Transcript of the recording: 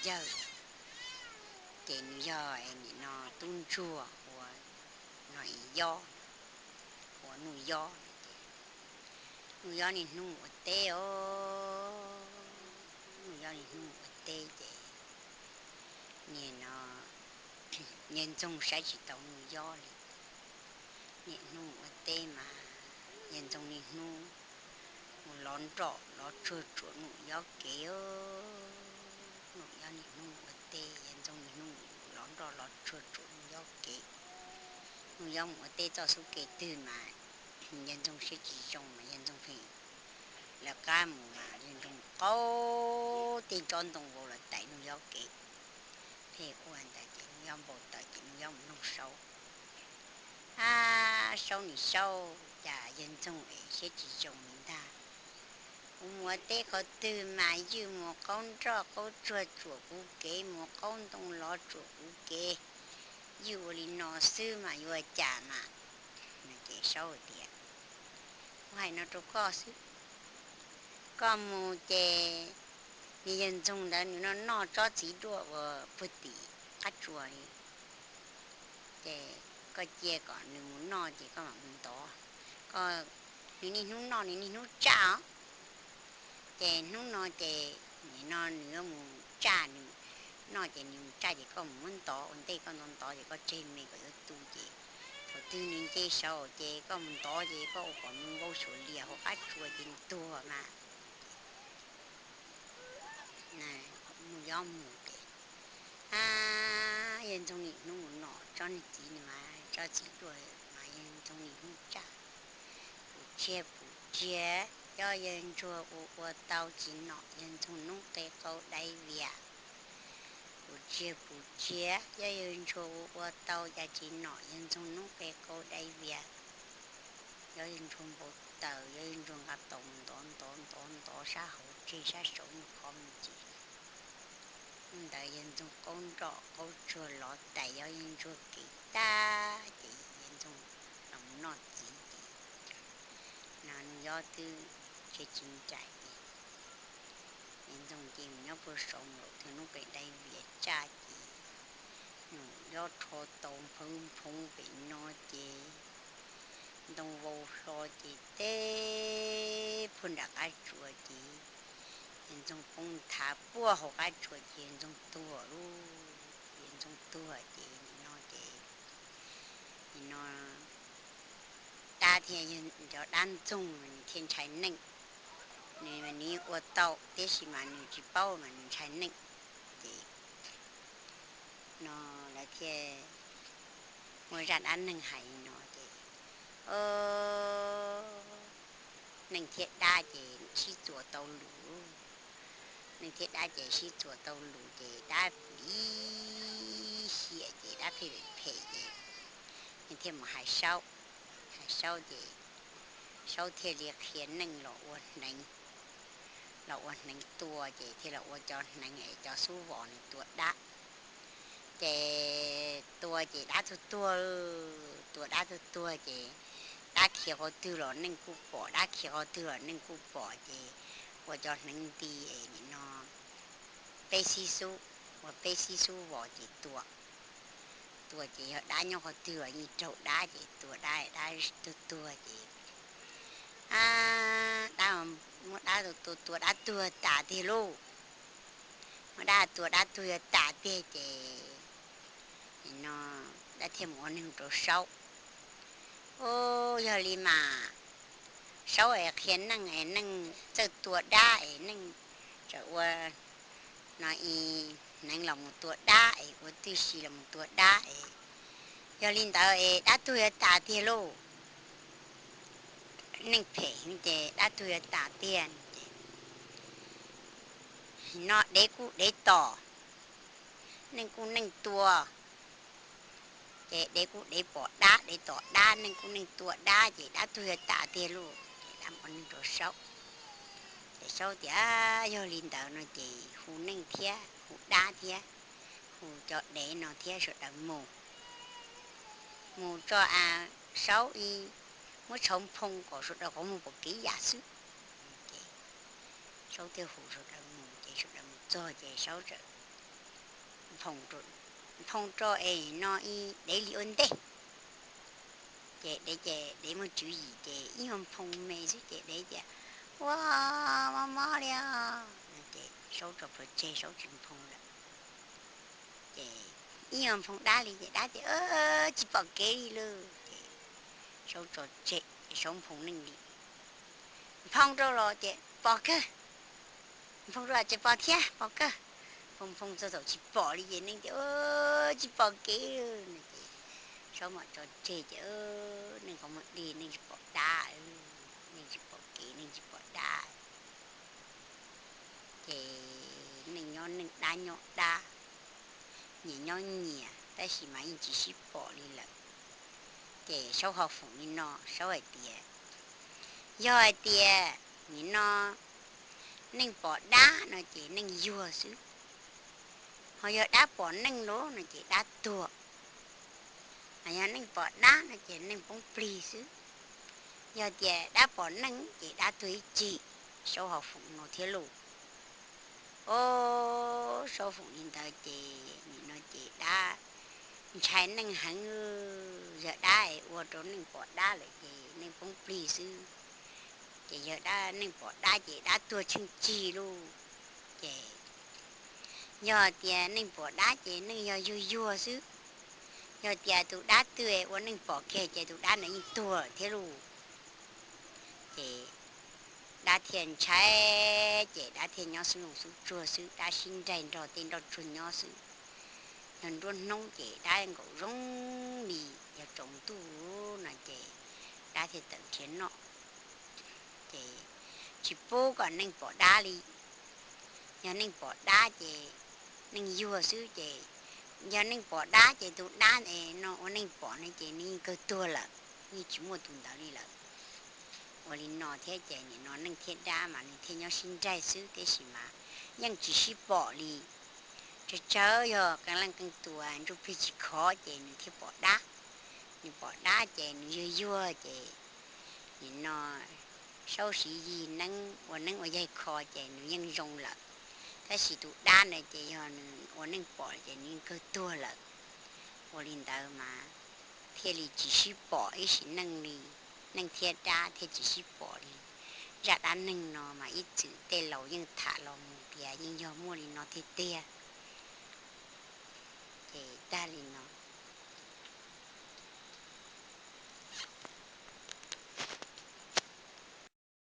yawg, ces nws yog nim no tub ntsuag ua no es yob, ua Nuj Yob no ces Nuj Yob niaj hnub mus ua teb os, Nuj Yob niaj hnub mus ua teb ces niaj no Yawg Ntxoog saib tsis taus Nuj Yob li. Niaj hnub mus ua teb mas Yawg Ntxoog niaj hnub mus lov nroj lov tsuag tsuam Nuj Yob kev. Nuj Yob niaj hnub mus ua teb, Yawg Ntxoog niaj hnub mus lov nroj lov tsuag tsuam Nuj Yob kev. Nuj Yob mus ua teb txoj xub kev twg mas Yawg Ntxoog siab tsis zoo mas Yawg Ntxoog pheej lawv qab mus mas Yawg Ntxoog qaug tej tsob ntoo vau los tais Nuj Yob kev. Pheej ua ntawd ces Nuj Yob npau taws ces Nuj Yob mus nug Saub, Ab Saub, nim Saub, cas Yawg Ntxoog es siab tsis zoo li ntag? Kuv mus ua teb qhov twg mas ywj mus qaub nroj qaub tsuag tsuam kuv kev, mus qaub ntoo lov tsuam kuv kev, ywj ua li no xwb mas yuav cas mas? No ces Saub tias, Kuv hais no rau koj xwb, koj mus ces niag Yawg Ntxoog ntawd nws noj noj tsob txiv duaj uas puag tim qab tsuas li, ces koj cia kom nws mus noj ces koj mam mus ntov. Koj, nws niaj hnub noj nws niaj hnub tsaj os, ces hnub no ces nim no nws yuav mus tsaj, nws noj ces nws mus tsaj ces koj mus muab ntov ua ntej, koj ntov ntov ces koj tseg me kom yuav tu ces thaum twg nws nce saud ces koj mus ntov ces koj ua kom mus npau suav lias hauv qab tsuas ces nws tuag mas. Mus yob mus ces, ab, Yawg Ntxoog niaj hnub mus noj tsob niag txiv no mas tsob txiv duaj mas Yawg Ntxoog niaj hnub tsaj. Puv tsiag puv tsiag, yog Yawg Ntsuag ua ua tau tsis nom Yawg Ntxoog noob qe qau dai vias. Puv tsiag puv tsiag, yog Yawg Ntsuag ua ua tau cas tsis nom Yawg Ntxoog noob qe qau dai vias. Yog Yawg Ntsuag npau taws, yog Yawg Ntsuag nqa taus mus ntov ntov ntov ntov sab hauv tseg sab saud mus qhov mus ces ntawd Yawg Ntxoog qaub nroj qaub tsuag lov tais, yog Yawg Ntsuag kev tag ces Yawg Ntxoog los mus noj txiv ces no Nuj Yob twb tsis ncaim ces Yawg Ntxoog ces mus nyob puag saud mus laus twg noob qe dai vias tsaj ces Nuj Yob rho tau nphawv nphoo pem no ces ntoo vau hlo ces teb puag nram qab tsuas ces Yawg Ntxoog poob nthav puag hauv qab tsuas ces Yawg Ntxoog tuag lauj. Yawg Ntxoog tuag ces nim no ces nim no dab thiaj, cov dab ntxoog nws thiaj ntshai neej. Nws, nws ua tau tiam sis mas nws tsis paub mas nws ntshai neej ces no lawv thiaj muaj zaj dab neeg hais li no ces, o, neeg thiab dab ces sib txuas tau lus. Neeg thiab dab ces sib txuas tau lus ces dab ib hiam ces dab phem phem ces neeg thiaj mus hais Saub. Hais Saub ces Saub thiaj li qhia neej los ua hneev, los ua hneev tua ces thiaj los ua cov hneev es cov xub vos nws tua dab. Ces tua ces dab tuag tuag, tua dab tuag tuag ces dab khiav qhov twg los neej kuj pom, dab khiav qhov twg los neej kuj pom ces ua cov hneev nti es nim no peb xib xub, ua peb xib xub vos ces tua. Tua ces yog dab nyob qhov twg los yeej raug dab ces tua dab, dab tuag tuag ces, a, dab, muab dab tua tua dab tuag tas tiag lauj. Muab dab tua dab tuag yuav tas tiag ces no dab thiaj mus ua neeg rau Saub. O, yog li mas Saub es qhia neej es neej txawj tua dab es neej txawm ua no hneev los mus tua dab es ua tib si los mus tua dab es, yog li ntawd es dab tuag yuav tas tiag lauj. Neej phem ces dab tuag yuav tas tiag ces no dev kuj dev tom, neej kuj neej tua, ces dev kuj dev pom dab, dev tom dab, neej kuj neej tua dab ces dab tuag yuav tas tiag lauj. Ces dab mus ua neeg rau Saub. Ces Saub tias, Yog li ntawd no ces hu neej thiab hu dab thiab hu cov dev no thiab sawv daws mus, mus tso a, Saub ib muab tshauv nphoo kom sawv daws qhov muag pom kev yam xwb. Ces Saub thiaj hu sawv daws mus ces sawv daws mus txog ces Saub txawm nphoo rau es no dev li ua ntej. Ces dev ces dev muaj tswv yim ces ib nyuag nphoo me xwb ces dev tias, Ua, mob mob li os. Ces Saub tso plhuav tseg, Saub tsis nphoo lawm. Ces ib nyuag nphoo dab li ces dab tias, Tsis pom kev li lauj. Ces Saub tso tseg, Saub nphoo neej li. Nphoo rau los ces pom kawg, nphoo rau tsis pom thiab, pom kawg. Nphoo nphoo txog thaum tsis pom li ces neej tias, Tsis pom kev li. Ces Saub mam tso tseg ces neej qhov muag dig, neej tsis pom dab, neej tsis pom kev, neej tsis pom dab. Ces neej nyob neej, dab nyob dab, nyias nyob nyias, tab sis mas yeej tsis sib pom li lawm. Ces Saub ho foom li no, Saub hais tias, Yog hais tias nim no neej pom dab no ces neej yuag xwb, ho yog dab pom neej lawm no ces dab tuag. Yog neej pom dab no ces neej poob plig xwb. Yog tias dab pom neej ces dab tuag ib txhis. Saub ho foom no thiab lauj. Os, Saub foom li ntawd ces nim no ces dab ntshai neej heev. Yog dab es ua rau neej pom dab lawm ces neej poob plig xwb. Ces yog dab, neej pom dab ces dab tuag tsheej tsig lauj. Ces yog tias neej pom dab ces neej yog yuag yuag xwb. Yog tias tus dab twg ua neej pom kiag ces tus dab ntawd yeej tuag thiab lauj. Ces dab thiaj ntshai, ces dab thiaj nyob xub nrooj xub tsuag xwb, dab sib nraig nrog tej nroj tsuag nyob xwb. Yog nruab hnub ces dab nkaum zoo li, yog tsaus ntuj no ces dab thiaj tawm nrhiav noj. Ces tsis pub kom neej pom dab li. Yog neej pom dab ces neej yuag xwb ces, yog neej pom dab ces tus dab no ua neej pom no ces nws yeej kawg tuag lawm, yeej tsis muaj tus ntawd li lawm. Ua li no thiab ces nim no neej thiab dab mas nws thiaj nyob sib nraig xwb, tiam sis mas yeej tsis sib pom li. Tsawg tsawg yog qee leej qee tus ntsuj plig tsis khov ces nws thiaj pom dab. Nws pom dab ces nws yuag yuag ces nim no Saub siv yig neeb ua neeb ua yaig kho ces nws yeej zoo lawm. Tab sis tus dab ntawd ces yog nws ua neej pom ces nws yeej kawg tuag lawm. Ua li ntawd mas thiaj li tsis sib pom ib sim neej li, neej thiab dab thiaj tsis sib pom li. Zaj dab neeg no mas ib txwm tej laus yeej tham los mus tias yeej yog muaj li no tiag tiag. Ces tag li no.